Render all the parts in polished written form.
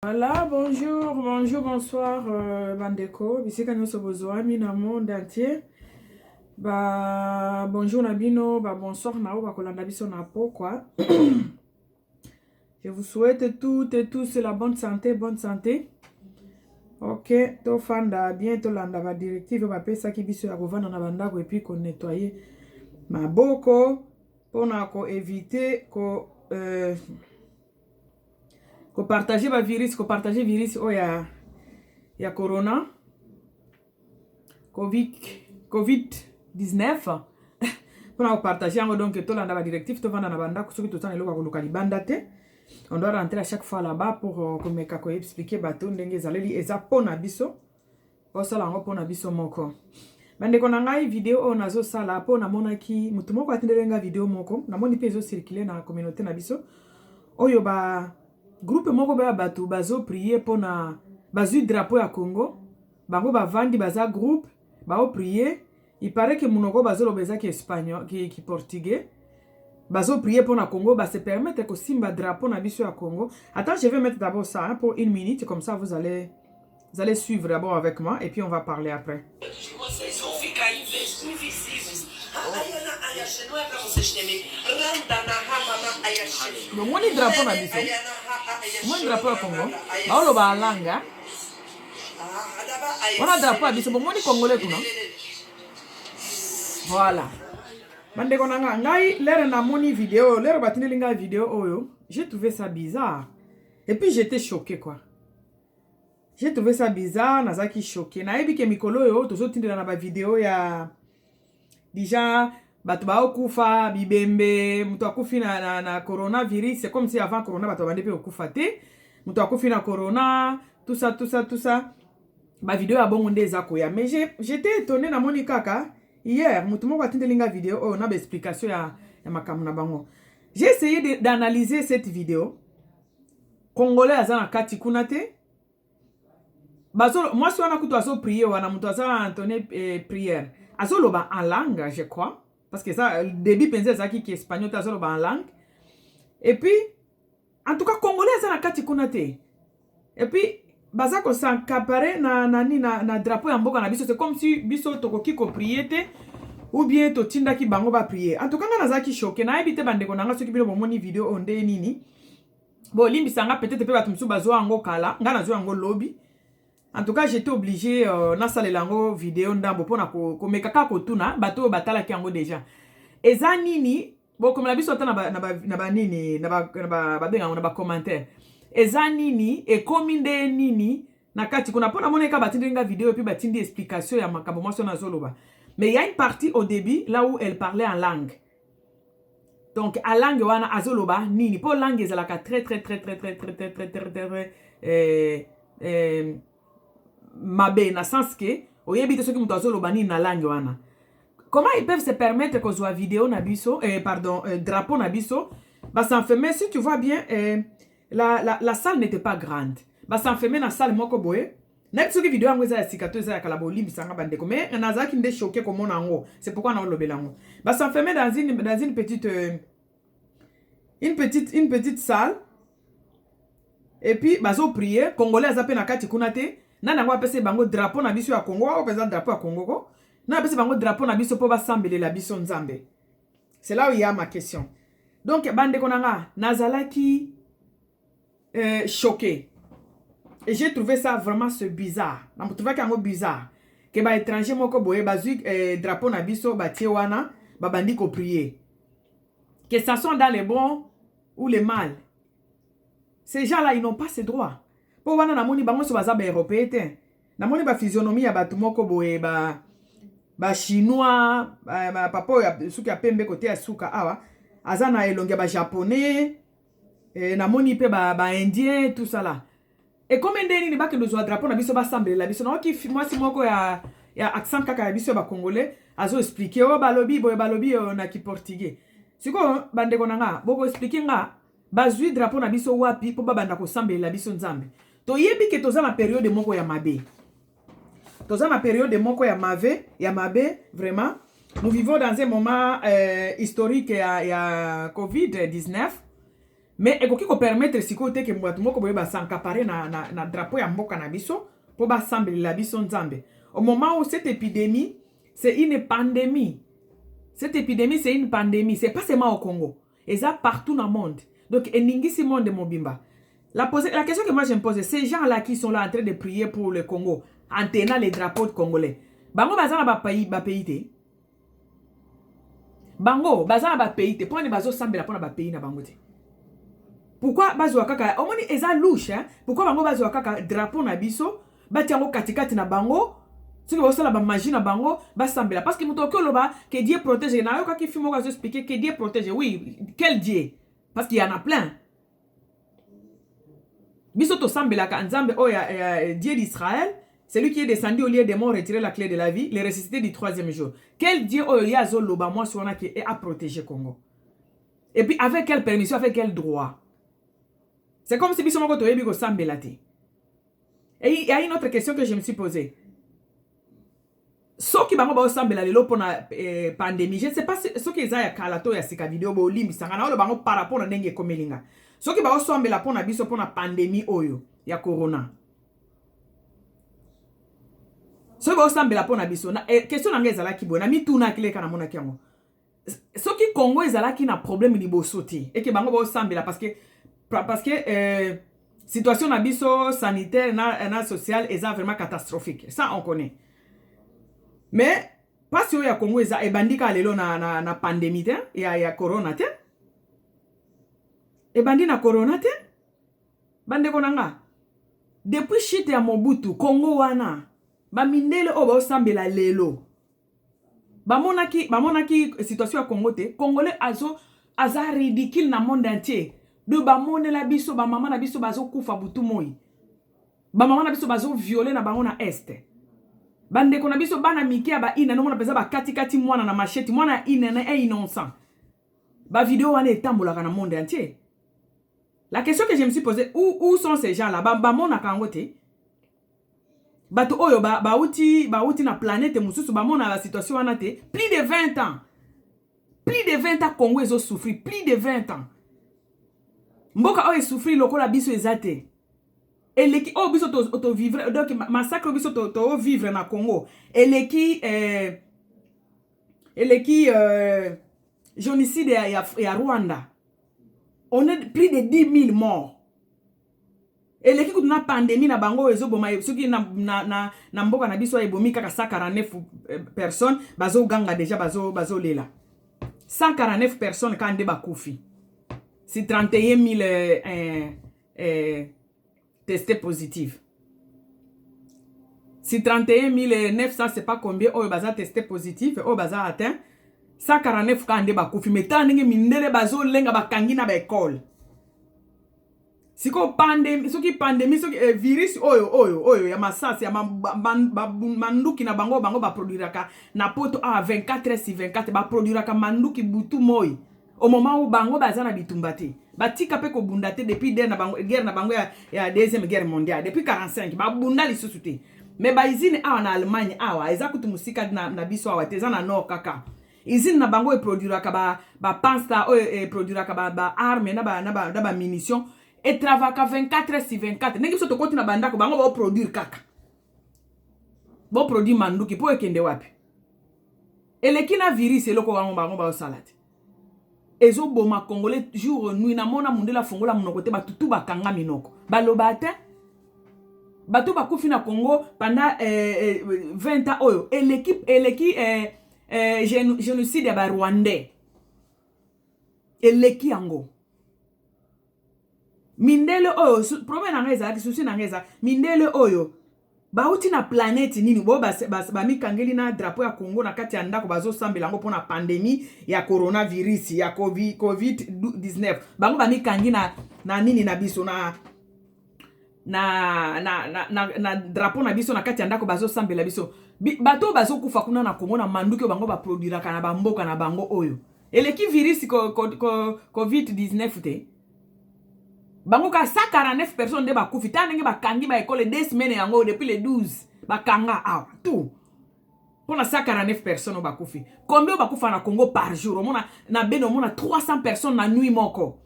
Voilà, bonjour, bonjour, bonsoir, bandeko, bisika nyonso bozwami na monde entier. Ba bonjour na bino, ba bonsoir na oyo bakolanda biso na pokwa. Je vous souhaite toutes et tous la bonne santé, bonne santé. Ok, tofanda bien, tolanda ba directive bapesaki biso ya kovanda na bandako et puis konettoyer maboko mpona koevite kopartage bavirus, kopartage virus oyo ya corona, covid 19, mpona kopartage yango. Donc tolanda badirective, tovanda na bandako. Soki toza na eloko ya koluka libanda te, on doit rentrer à chaque fois là-bas pour komeka koexpliquer bato ndenge ezaleli. Eza mpona biso, osala yango mpona biso moko. Bandeko na ngai, video oyo nazosala mpo namonaki motu moko atindeli nga video moko, namoni mpe ezocircule na communauté na biso oyo, ba groupe moko baya bato bazoprie mpona bazwi drapeau ya Congo. Bango bavandi, baza groupe, baoprie. Il paraît que monoko bazoloba ezaki espagnol, ki portugais. Bazoprie mpona Congo, base permettre kosimba drapeau na biso ya Congo. Attends, je vais mettre d'abord ça, hein, pour une minute, comme ça vous allez suivre d'abord avec moi et puis on va parler après. Vocês vão ficar invisíveis. Ayana ayashe, não é para vocês temerem. Randa na hamana ayashe. Bomoni drapeau na biso, omoni drapeau ya Congo, baoloba alanga wana drapeau ya biso. Bomoni congolais kuna? Voilà, bandeko na nga, ngai lere namoni video, lere batindeli ngai video oyo, j'ai trouvé ça bizarre et puis j'étais choqué, quoi. J'ai trouvé ça bizarre, nazalaki choqué. Nayebi ke mikolo oyo tozotindela na bavideo ya déjà bato baokufa, bibembe, moto akufi na coronavirus. C'est comme si avant corona bato babandi mpe kokufa te. Moto akufi na corona, tout ça, tout ça, tout ça, bavideo ya bongo nde eza koya. Mais j'étais étonné, namoni kaka hier moto moko atindeli nga video oyo na baexplication ya makambo na bango. J'ai essayé d'analyser cette vidéo. Congolais aza na kati kuna te. Mwasi wana kutu azoprie wana, moto aza entonné prière, azoloba en langue, je crois, parce que ça début mpenza ezalaki ki espagnol te, azoloba en langue. Et puis en tout cas congolais aza na kati kuna te. Et puis baza kos'accaparer na drapeau ya mboka na biso. C'est comme si biso tokoki koprie te ou bien totindaki bango baprie. En tout cas nga nazalaki choqué. Nayebi te, bandeko na nga, soki bino bomoni video oyo nde nini. Bolimbisa nga, peut-être mpe bato mosusu bazwa yango kala, nga nazwa yango lobi. En tout cas j'étais obligé nasalela yango video ndambo mpona komeka kaka kotuna bato oyo batalaki yango déjà eza nini. Bokomela biso ata na banini, babenga yango na bacommentaire, eza nini, ekomi nde nini na kati kuna. Mpo namoni kaka batindi nga video et puis batindi explication ya makambo mwasi wana azoloba. Mais il y a une partie au début là où elle parlait en langue. Donc a langue wana azoloba nini? Mpo langue ezalaka très très très très très très très très très très mabe, na sens ke oyebi te soki moto azoloba nini na langue wana. Comment ils peuvent se permettre kozwa video na biso, pardon, drapeau na biso, bas'enfermer? Si tu vois bien, la salle n'était pas grande, bas'enfermer na salle moko boye. Nayebi soki video yango eza ya sika to eza ya kala, bolimbisanga bandeko, mais nazalaki nde choqué komona yango, c'est pourquoi naolobela yango. Bas'enfermer dans une petite une petite salle et puis bazoprie. Congolais aza mpe na kati kuna te. Nani yango apesi bango drapeau na biso ya Congo? Oyo mpenza drapeau ya Congo ko, nani apesi bango drapeau na biso mpo basambelela biso Nzambe? C'est là où il y a ma question. Donc bandeko na nga, nazalaki choqué et j'ai trouvé ça vraiment ce bizarre. Natrouvaki yango bizarre ke baétranger moko boye bazwi drapeau na biso, batie wana, babandi koprier. Que ça soit dans le bon ou le mal, ces gens-là, ils n'ont pas ce droit. Mpo wana namoni bango nyonso baza baeuropéen te. Namoni baphysionomie ya bato moko boye, ba bachinois, papa oyo suki ya pembe kote ya suka awa aza na elongi ya bajaponais, namoni mpe baindien, ba tout ça là. Ekomi nde nini bakende ozwa drapeau na biso, basambelela biso? Naoki mwasi moko ya accent kaka ya biso ya bacongolais azoexpliquer oyo balobi boye, balobi oyo na kiportugais. Sikoyo bandeko na nga, bokoexpliquer nga, bazwi drapeau na biso wapi mpo babanda kosambelela biso Nzambe? Toyebi ke toza na periode moko ya mabe, toza na periode moko ya mabe vraiment. Nous vivons dans un moment historique ya COVID-19. Mais ekoki kopermettre sikoyo te ke bato moko boye bas'accaparer na drapeau ya mboka na biso mpo basambelela biso Nzambe, au moment où cette épidémie, c'est une pandémie. Cette épidémie, c'est une pandémie. C'est pas seulement au Congo, eza partout dans le monde. Donc eningisi monde mobimba. La question que moi je me pose, ces gens-là qui sont là en train de prier pour le Congo en tenant les drapeaux congolais, bango baza na bapays te? Bango baza na bapays te? Mpona bazosambela mpona bapays na bango te, pourquoi bazwa kaka, omoni eza louche, hein? Pourquoi bango bazwa kaka drapeau na biso, batia yango katikati na bango, soki bazosala bamagie na bango, basambela? Parce que moto oki oloba que Dieu protège, nayokaki film moko azoexpliquer que Dieu protège. Oui, quel Dieu? Parce qu'il y en a plein. Biso tosambelaka Nzambe oyo ya Dieu d'Israël, celui qui est descendu au lieu des morts, retirer la clé de la vie, le ressuscité du troisième jour. Quel Dieu oyo ye azoloba, mwasi wana, ke aprotéger Congo? Et puis avec quelle permission, avec quel droit? C'est comme si biso moko toyebi kosambela te. Et il y a une autre question que je me suis posée. Soki bango baosambela lelo mpona pandémie, je ne sais pas soki eza ya kala to ya sika video, bolimbisanga na oyo, bango par rapport na ndenge ekomeli nga, soki baosambela mpona biso mpona pandémie oyo ya corona, soki baosambela mpona biso question na ngai ezalaki boye, na mitunaki leka, namonaki yango, soki Congo ezalaki na problème liboso te, eke bango baosambela parce que situation na biso sanitaire na sociale eza vraiment catastrophique, ça on connaît. Mais mpasi oyo ya Congo eza ebandi kaka lelo na pandémie te ya corona te, ebandi na corona te. Bandeko na nga, depuis chute ya Mobutu, Congo wana, bamindele oyo baosambela lelo bamonaki situation ya Congo te. Congolais aza ridicule na monde entier. De bamonela biso, bamama na biso bazokufa butu moi, bamama na biso bazovioler na bango na Est, bandeko na biso bana mike ya baina, nomona mpenza bakatikati mwana na machette, mwana ya ina na innocent. Bavideo wana etambolaka na monde entier. La question que je me suis posée, où sont ces gens là? Bamonaka yango te? Bato oyo bauti na planète mosusu bamona basituation wana te? Plus de 20 ans, plus de 20 ans, Congo ezosouffrir plus de 20 ans. Mboka oyo esouffrir lokola biso eza te. Eleki oyo biso tovivre, donc massacre oyo biso tovivre na Congo eleki génocide ya Rwanda. On est plus de 10 000 morts. Eleki kutu na pandémie na bango oyo ezoboma. Soki na mboka na biso ebomi kaka 149 personnes, bazoganga déjà, bazolela. 149 personnes kaka nde bakufi, si 31 000 testés positifs, si 31 900, c'est pas combien oyo baza testé positif, oyo baza atteint, 149 kaka nde bakufi. Mais tala ndenge mindele bazolenga, bakangi na baekole. Sikoyo pandémie, soki pandémie, soki virus oyo ya masasi ya manduki na bango, bango baproduiraka na Poto awa 24 heures sur 24, baproduiraka manduki butu moi, au moment où bango baza na bitumba te, batika mpe kobunda te depuis guerre na bango, guerre na bango ya Deuxième Guerre mondiale, depuis 45 babunda lisusu te. Mais bausine awa na Allemagne awa eza kutu mosika na biso awa te, eza na nord kaka. Usine na bango eproduiraka bapansa oyo eproduiraka baarme na bamunition, etravaka 24 heures sur 24. Ndenge biso tokoti na bandako, bango baoproduire kaka, boproduire manduki mpo ekende wapi? Eleki na virus. Eloko wango bango baosala te, ezoboma Congolais jour nuit. Namona mundele afongola monoko te, batutu bakanga minoko, baloba te. Bato bakufi na Congo pendant 20 ans oyo eleki génocide ya Barwandais, eleki yango. Mindele oyo, problème na ngai ezalaki, souci na ngai eza mindele oyo bauti na planète nini bo bamikangeli na drapeau ya Congo na kati ya ndako, bazosambela yango mpona pandémie ya coronavirus ya COVID-19. Bango bamikangi na nini na biso, na drapeau na biso na kati ya ndako, bazosambela biso. Bato oyo bazokufa kuna na Congo na manduki oyo bango baproduiraka na bamboka na bango, oyo eleki virus COVID-19 te. Bango ka 149 personnes nde bakufi. Tala ndenge bakangi baekole 2 semaines yango, depuis le 12 bakanga awa tout mpona 149 personnes oyo bakufi. Combien oyo bakufa na Congo par jour? Omona na Bene, omona 300 personnes na nuit moko.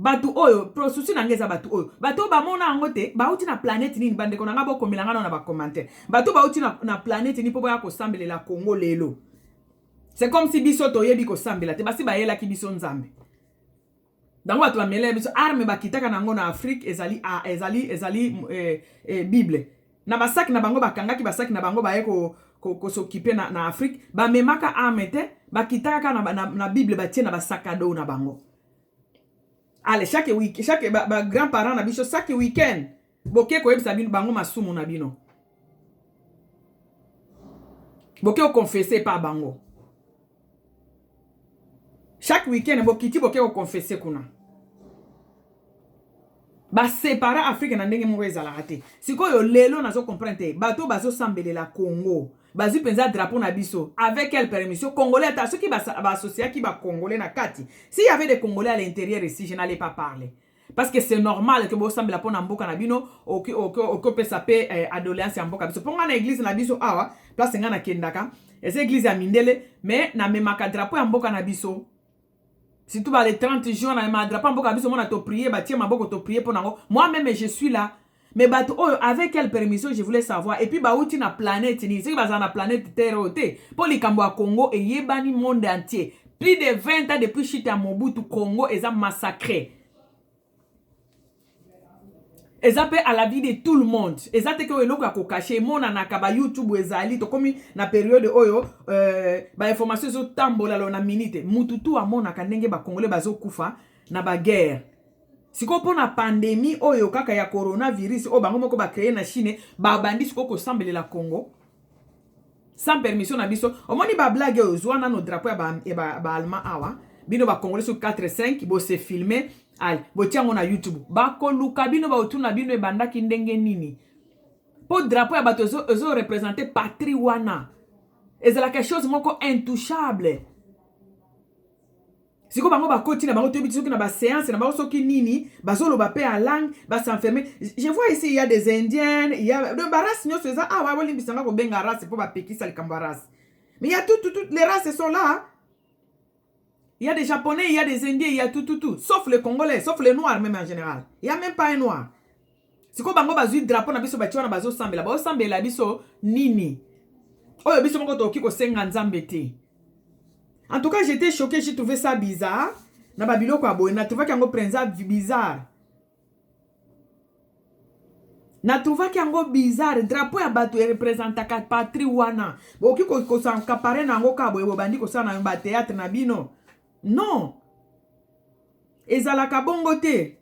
Bato oyo, souci na ngai eza bato oyo, bato oyo bamona yango te. Bauti na planète nini? Bandeko na ngai, bokomela ngai na bacommentaire. Bato bauti na planète nini mpo boya kosambelela Congo lelo? C'est comme si biso toyebi kosambela te. Basi bayelaki biso Nzambe. Bango bato bamela biso arme, bakitaka na yango na Afrique. Ezali Bible na basaki na bango. Bakangaki basaki na bango, baye kos'occuper na Afrique. Bamemaka arme te, bakitaka kaka na Bible, batie na basakado na bango. Ale chaque week, chaque ba grand parent na biso, chaque week-end boke koyebisa bino bango masumu na bino, boke koconfesser epa bango. Chaque week-end bokiti, boke koconfesser kuna. Basépara Afrique na ndenge moko ezalaka te. Sikoyo lelo nazocomprendre te, bato bazosambelela Congo, bazwi mpenza drapeau na biso avec quelle permission? Congolais, ata soki baassociaki bacongolais na kati, s'il y avait des Congolais à l'intérieur ici, je n'allais pas parler, parce que c'est normal que bosambela mpo na mboka na bino. Okopesa mpe doléance ya mboka biso. Mpo ngai na église na biso awa, place ngai nakendaka, eza église ya mindele, mais namemaka drapeau ya mboka na biso, surtout ba le 30 juin, namemaka drapeau ya mboka na biso. Mona toprier, batie maboko, toprier mpo nango. Moi même, je suis là. Mais bato oyo, avec quelle permission? Je voulais savoir. Et puis bauti na planète nini? Soki bazala na planète Terre oyo te, mpo likambo ya Congo eyebani monde entier. Plus de 20 ans depuis chute ya Mobutu, Congo eza massacré. Eza mpe à la vie de tout le monde. Eza te ke oyo eloko ya kocacher, emonanaka. Bayoutube ezali, tokomi na période oyo bainformation ezotambola lo na minute. Mutu tu amonaka ndenge bacongolais bazokufa na baguerre. Sikoyo mpo na pandémie oyo kaka ya coronavirus oyo bango moko bacréer na Chine, babandi sikoyo kosambelela Congo sans permission na biso. Omoni bablague oyo? Zwa nano drapeau ya baallemand ba awa. Bino bacongolais soki 4 5 bose filmer, ale botia yango na YouTube. Bakoluka bino, baotuna bino ebandaki ndenge nini, mpo drapeau ya bato ezoreprésenter patrie wana, ezalaka chose moko intouchable. Sikoyo bango bakoti na bango, toyebi soki na baséance na bango, soki nini, bazoloba mpe ya langue, bas'enfermer. Je vois ici, il y a des Indiennes, il y a donc barace nyonso eza awa. Bolimbisanga kobenga race mpo bapekisa likambo ya race, mais il y a tout, tout, toutes les races sont là. Il y a des Japonais, il y a des Indiens, il y a tout, tout, tout, sauf les Congolais, sauf les Noirs même en général. Il y a même pas un Noir. Sikoyo bango bazwi drapeau na biso, batie wana, bazosambela. Bazosambela biso nini oyo biso moko tokoki kosenga Nzambe te? En tout cas, j'étais choqué, j'ai trouvé ça bizarre. Na babiloko ya boye, natrouvaki yango mpenza bizarre, natrouvaki yango bizarre. Drapeau ya bato erepresentaka patrie wana, bokoki kos'accaparer na yango kaka boye, bobandi kosala na bathéâtre na bino. Non, ezalaka bongo te.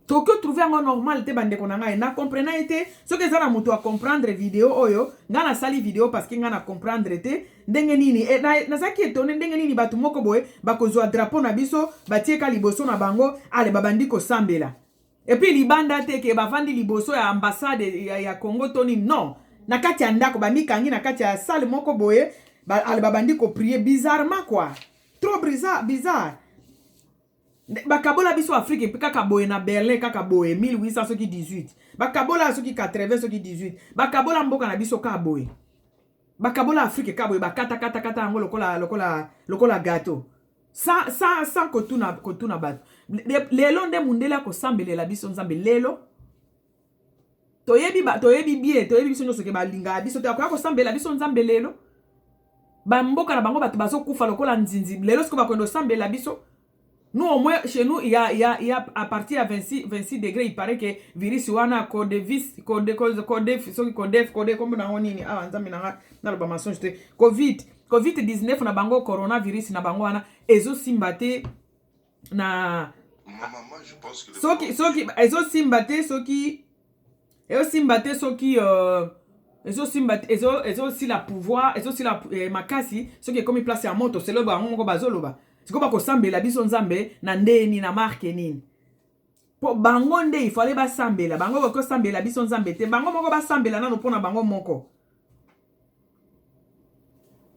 Tokoki otrouver yango normal te. Bandeko na ngai, na comprena ye te. Soki eza na moto acomprendre video oyo ngai nasali video, parce que ngai na comprendre te ndenge nini e, nazalaki étonné ndenge nini bato moko boye bakozwa drapeau na biso, batieka liboso na bango, ale babandi kosambela. Et puis libanda te ke bavandi liboso ya ambassade ya Congo to nini. Non, na kati ya ndako, bamikangi na kati ya salle moko boye, ale babandi koprier bizarrement quoi, trop bizarre, bizarre. Bakabola biso Afrique mpe kaka boye na Berlin, kaka boye 1800 soki 18, bakabola soki 80 soki 18, bakabola mboka na biso kaka boye, bakabola Afrique kaka boye, bakatakatakata yango lokola gâteau, sans kotuna bato. Lelo nde mundele akosambelela biso Nzambe. Lelo toyebi, toyebi bien, toyebi biso nyonso ke balingaka biso te. Akoya kosambela biso Nzambe lelo? Bamboka na bango bato bazokufa lokola nzinzi. Lelo sikoyo bakende kosambela biso? Nous, au moins, chez nous, il y a à partir de 26, 26 degrés, il paraît que virus wana, codevis, code, code, code, soki codef, code, comme na nini, ah, Nzambe na naloba mensonge te. Covid 19 na bango, coronavirus na bango wana, ezosimba te na soki ezosimba te, soki ezosimba te, soki ezosimba, ezosila pouvoir, ezosila makasi soki ekomi place ya moto. Selo bango moko bazoloba. Sikoyo bakosambela biso Nzambe na ndeni, na marke nini? Mpo bango nde ifale basambela. Bango bakosambela biso Nzambe te. Bango moko basambela nano mpona bango moko,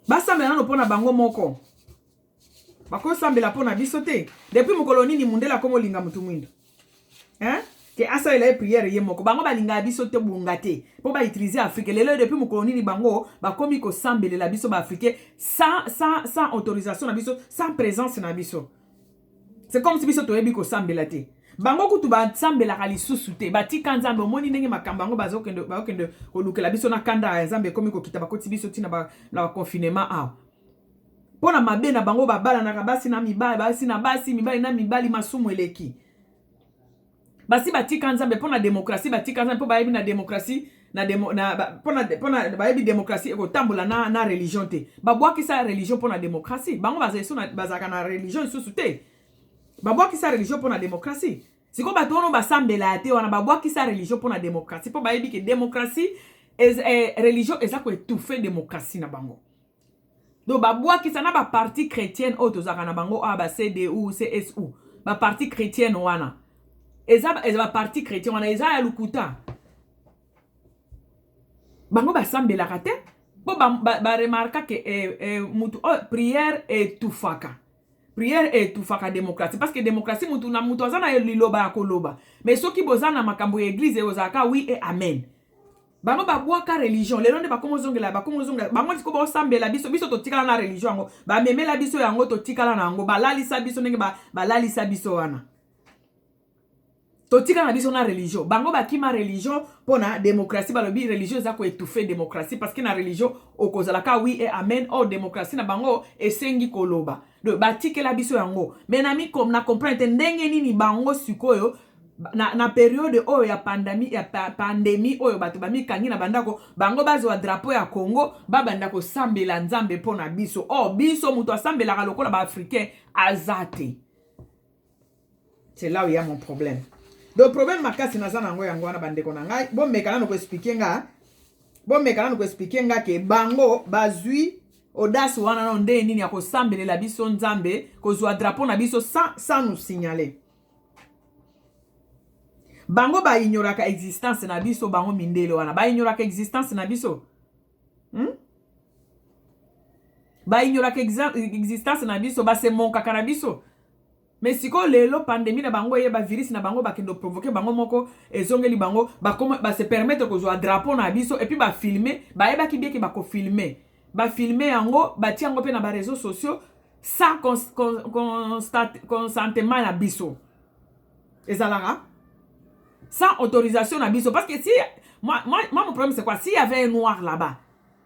basambela nano mpona bango moko, bakosambela mpo na biso te. Depuis mokolo nini mundele akoma olinga motu mwindo, hein? Ke asalela ye prière ye moko. Bango balingaka biso te, bonga te mpo bautiliser Afrique. Lelo, depuis mokolo nini bango bakomi kosambelela biso baafricain sans autorisation na biso, sans présence na biso? C'est comme si biso toyebi kosambela te. Bango kutu basambelaka lisusu te, batika Nzambe. Omoni ndenge makambo yango bazokende, bakokende kolukela biso na kanda ya Nzambe ekomi kokita, bakoti biso ntina na baconfinement awa mpo na mabe na bango. Babalanaka basi na mibali, basi na basi, mibali na mibali, masumu eleki. Basi batika Nzambe mpo na démocratie, batika Nzambe mpo bayebi na démocratie na demo, na, ba, mpona bayebi démocratie ekotambola na religion te. Babwakisa religion mpo na démocratie. Bango bazalaka na religion lisusu te, babwakisa religion mpo na démocratie. Sikoyo bato wana basambela te wana, babwakisa religion mpo na démocratie, mpo bayebi ke démocratie religion eza koétouffer démocratie na bango. Donc babwakisa na baparti chrétienne oyo tozalaka na bango awa, ba CDU, CSU, baparti chrétienne wana eza baparti chrétien wana eza ya lokuta. Bango basambelaka te mpo baremarka ke mutu oyo prière étouffaka, prière étouffaka démocratie, parce que démocratie, mutu na mutu aza na liloba ya koloba. Mais soki boza na makambo ya église, ozalaka oui et amen. Bango babwaka religion, lelo nde bakoma ozongela, bakoma ozongela. Bango siko baosambela biso, biso totikala na religion yango, bamemela biso yango, totikala na yango, balalisa biso ndenge balalisa biso wana, totikala na biso na religion. Bango bakima religion mpo na démocratie. Balobi religion eza koétouffer démocratie, parce que na religion okozalaka oui et amen. Or démocratie na bango esengi koloba. Donc batikela biso yango. Mais na comprendre te ndenge nini bango sikoyo na période oyo ya pandémie, ya pandémie oyo bato bamikangi na bandako, bango bazwa drapeau ya Congo, babanda kosambela Nzambe mpo na biso. Or biso moto asambelaka lokola baafricain aza te. C'est là où il y a mon problème. Donc problème makasi naza nango yango wana. Bandeko na ngai, bomeka nano koexpliquer nga, bomeka nano koexpliquer nga ke bango bazwi audace wana nano ndenge nini ya kosambelela biso Nzambe, kozwa drapeau na biso sans nous signaler. Bango baignoraka existence na biso, bango mindele wana baignoraka existence na biso, Baignoraka existence na biso, basemoquaka na biso. Mais sikoyo lelo pandémie na bango eyeba, virus na bango bakende provoquer bango moko, ezongeli bango, base permettre kozwa drapeau na biso et puis bafilmer. Bayebaki bien ke bakofilmer, bafilmer yango, batia yango mpe na baréseaux sociaux sans consentement na biso. Ezalaka sans autorisation na biso, parce que si moi, mon problème, c'est quoi? S'il y avait un Noir là-bas,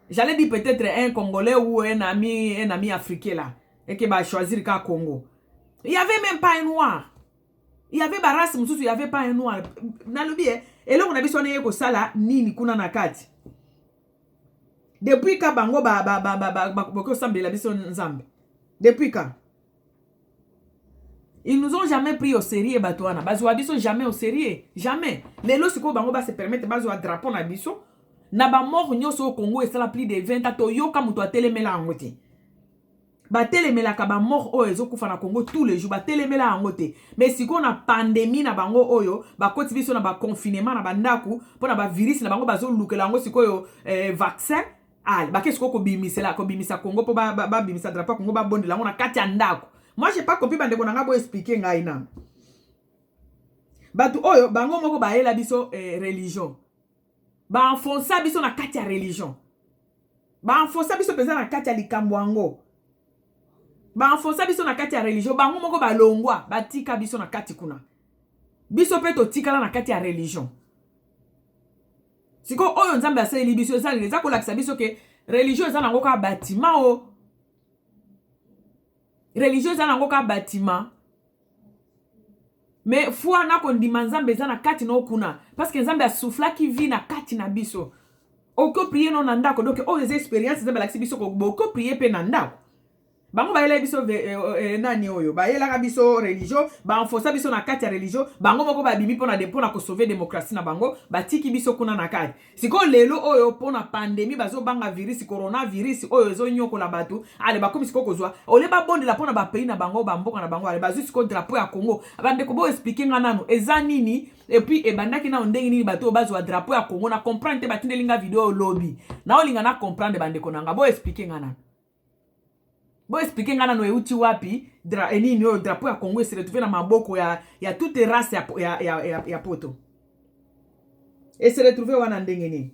j'allais dire peut-être un Congolais ou un ami africain là, et que va choisir ka Congo, il y avait même pas un Noir. Il y avait barace mosusu, il y avait pas un Noir. Nalobi eloko na biso wana ye kosala nini kuna na kati? Depuis ka bango bakosambela biso Nzambe? Depuis quand? Ils nous ont jamais pris au sérieux. Bato wana bazwa biso jamais au sérieux, jamais. Lelo sikoyo bango base permettre bazwa drapeau na biso na bamort nyonso oyo Congo esala plus de 20 ans. Toyoka moto atelemela yango te. Batelemelaka bamort oyo ezokufa na Congo tous les jours, batelemela yango te. Mais sikoyo na pandémie na bango oyo bakoti biso na baconfinement na bandako mpo na bavirus na bango, bazolukela yango sikoyo vaccin. Ale bake sikoyo kobimisela, kobimisa Congo mpo babimisa drapeau ya Congo, babondela yango na kati ya ndako. Moi, j'ai pas compris. Bandeko na ngai, boexpliquer ngai nano. Bato oyo bango moko bayela biso religion, baenfonça biso na kati ya religion, baenfonça biso mpenza na kati ya likambo yango, baenfonça biso na kati ya religion. Bango moko balongwa, batika biso na kati kuna, biso mpe totikala na kati ya religion. Sikoyo oyo Nzambe asaleli biso eza nini? Eza kolakisa biso ke religion eza nango kaka batima o religion eza nango kaka batima, mais foi na kondima Nzambe eza na kati na okuna, parce que Nzambe asoufflaki vie na kati na biso. Okoprier no na ndako. Donc oyo eza expérience Nzambe alakisi biso, bokoprier mpe na ndako. Bango bayelaki biso nani oyo bayelaka biso religion, baenfonça biso na kati ya religion. Bango moko babimi mpona kosauver démocratie na bango, batiki biso kuna na kati. Sikoyo lelo oyo mpona pandémie, bazobanga virus coronavirus oyo ezonyokola bato. Ale bakomi sikoyo kozwa ole babondela mpona bapays na bango, bamboka na bango. Ale bazwi sikoyo drapeau ya Congo. Bandeko, boexpliquer nga nanu eza nini et puis ebandaki nano ndenge nini bato oyo bazwa drapeau ya Congo? Na comprendre te. Batindeli nga video olobi, naolinga na comprendre. Bandeko na nga, boexpliquer nga nanu, boexpliquer nga nano euti wapi nini oyo drapeau ya Congo ese retrouve na maboko ya toute race ya poto? Ese retrouve wana ndenge nini?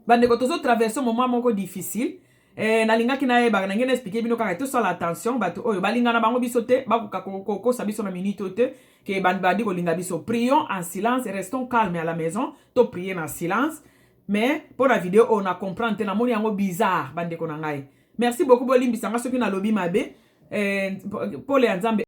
Bandeko, tozotraverse moment moko difficile. Nalingaki nayeba na ngai na expliquer bino kaka, tosala attention. Bato oyo balingana bango biso te, bakoka kokosa biso na minute oyo te ke bandi kolinga biso. Prions en silence, restons calme à la maison, to prier na silence. Mais mpo na video oyo, na comprendre te, namoni yango bizarre. Bandeko na ngai, merci beaucoup. Bolimbisanga soki nalobi mabe. Pole ya Nzambe.